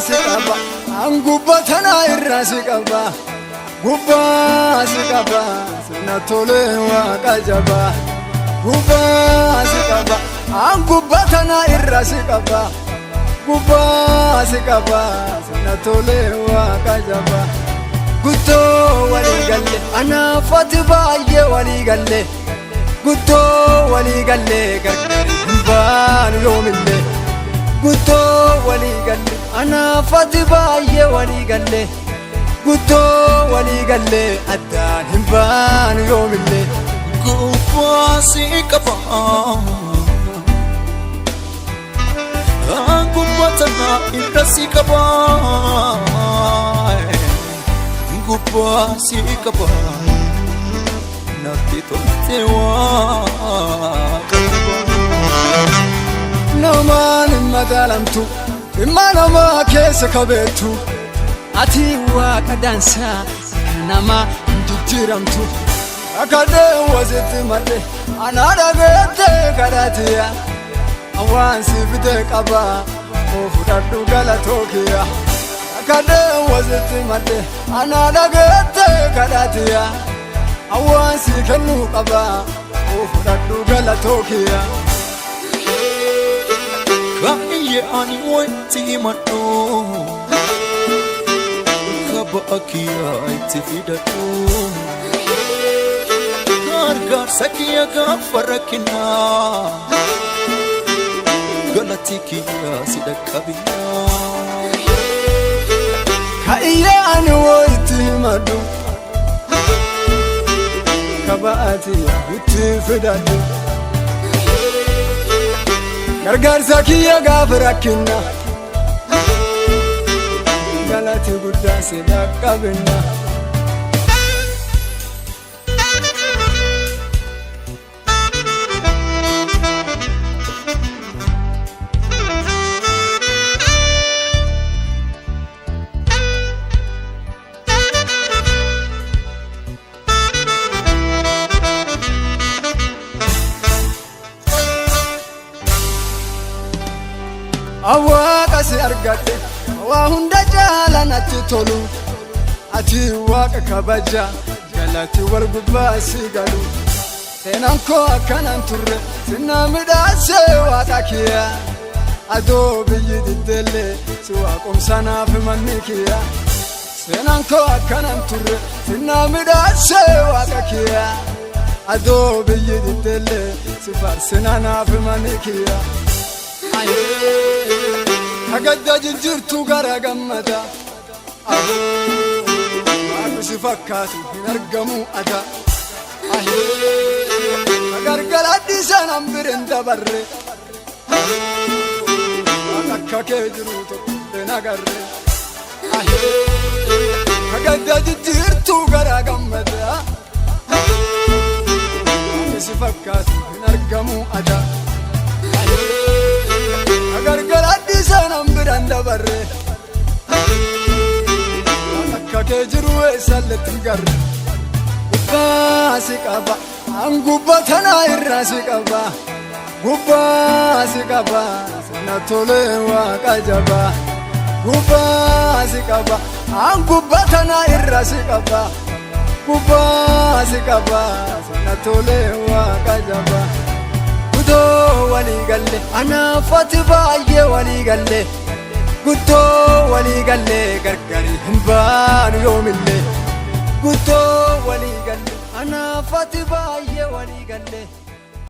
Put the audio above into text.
si qaba, an gubbaa tanaa irraa si qaba. Gubbaa si qaba, sirna tolee waaqa jabaa. Gubbaa si qaba, an gubbaa tanaa irraa si qaba. Gubbaa si qaba, sirna tolee waaqa jabaa. Guttoo walii galle, anaaf ati baay'ee walii galle. Guttoo walii galle, gargar hin baanu yoomillee. Guttoo walii galle, anaaf ati baay'ee walii galle. Guttoo walii galle, addaan hin baanu yoomillee. Gubbaa si qaba. Gubbaa tana irra si qaba. Gubbaa si qaba. Natti tolte waaqa. Namaan hin madaalamtu, dhimma namaa keessa kabeettu. Ati waaqa dansaa, kan namaa hin jijjiiramtu. Akadee wasitti madde, anaa dhageettee kadhatiya. Waan si fide qaba, oo fudhadhu galatoo kiyya. Akadee wasitti madde, anaa dhageettee kadhatiya. Waan si kennuu qaba, oo fudhadhu galatoo kiyya. Kaayyee ani wanti himadhu kaba kiyyaa itti fidadhu. Gargaarsa kiyya gaafa rakkinaa galati kiyyaa si dhaqqabinaa. Kaayyee ani waitti himadhu, kabaati itti fidadhu. Gargaarsa kiyya gaafa rakkinna, galati guddaa si dhaqqabinna. Waaqa si argadhe, waa hunda caala natti tolu. Ati waaqa kabaja, galati wal gubbaa si galu. Seenaan koo akkanaan turre, sinna midhaasee waaqa kiyya. Adoo biyyi diddeellee, si waaqomsanaaf manni kiyya. Seenaan koo akkanaan turre, sinna midhaasee waaqa kiyya. Adoo biyyi diddeellee, si faarsinanaaf manni kiyya. Kagadda jijjiirtuu gara gammada. Waaqni si fakkaatu hin argamu ada. Gargara dhiisan hambirin dabarre. Waan akka kee jiru tokko hin agarre. Kagadda jijjiirtuu gara gammada. Waaqni si fakkaatu hin argamu ada. Gargara dhiisan hambiran dabarre. Waan akka kee jiru eessalletti hin garre. Gubbaa si qaba, an gubbaa tanaa irraa si qaba. Gubbaa si qaba, sirna tolee waaqa jabaa. Gubbaa si qaba, an gubbaa tanaa irraa si qaba. Gubbaa si qaba, sirna tolee waaqa jabaa. Guttoo walii galle, anaaf ati baay'ee walii galle. Guttoo walii galle, gargari hin baanu yoomillee. Guttoo walii galle, anaaf ati baay'ee walii galle.